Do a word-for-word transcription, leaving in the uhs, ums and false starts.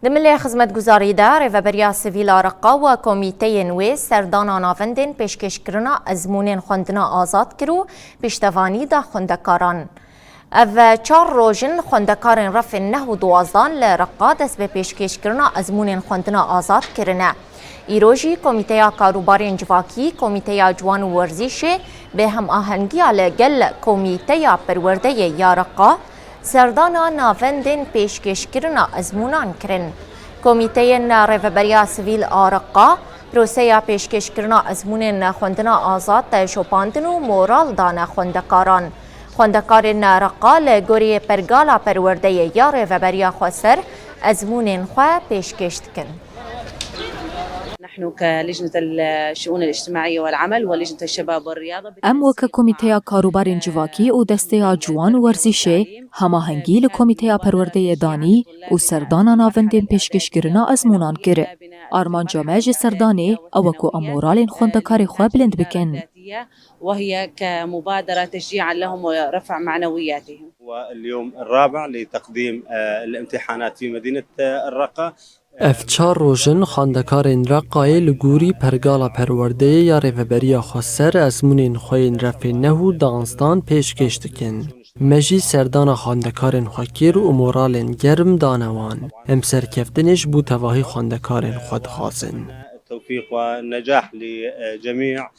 Di milê xizmetguzarî de Rêveberiya Sivîl a Reqa û komîteyên wê serdana navendên pêşkêşkirina ezmûnên xwendina azad kir û piştevanî da xwendekaran. Ev çar roj in xwendekarên refên neh û duwazdan li Reqa dest bi pêşkêşkirina ezmûnên xwendina azad kirine. Îro jî Komîteya Karûbarên Civakî, Komîteya Ciwan û Werzîşê bi hemahengiya li gel Komîteya Perwerdeyê ya Reqa, serdana navendên pêşkêşkirina ezmûnan kirin. Komîteyên Rêveberiya Sivîl a Reqa proseya pêşkêşkirina ezmûnên xwendina azad şopandin û moral dane xwendekaran. Xwendekarên Reqa li gorî pergala perwerdeyê ya Rêveberiya Xweser ezmûnên xwe pêşkêş dikin. نحن كلجنة الشؤون الاجتماعية والعمل ولجنة الشباب والرياضة Em weke Komîteya Karûbarên Civakî û Desteya Ciwan û Werzîşê hemahengî li Komîteya Perwerdeyê danî û serdana navendên pêşkêşkirina ezmûnan kir. Armanca me ji serdanê ew e ku em moralên xwendekarê xwe bilind bikin. وهي كمبادرة تشجيعا لهم ورفع معنوياتهم. واليوم الرابع لتقديم، آه، الامتحانات في مدينة، آه، الرقة. Ev çar roj in xwendekarên Reqayê li gorî pergala perwerdeyê ya Rêveberiya Xweser ezmûnên xwe yên refê neh û duwazdan pêşkêş dikin. Me jî serdana xwendekarên xwe kir û moralên germ dane wan. Em serkeftinê ji bo tevahî xwendekarên xwe dixwazin. التوفيق والنجاح لجميع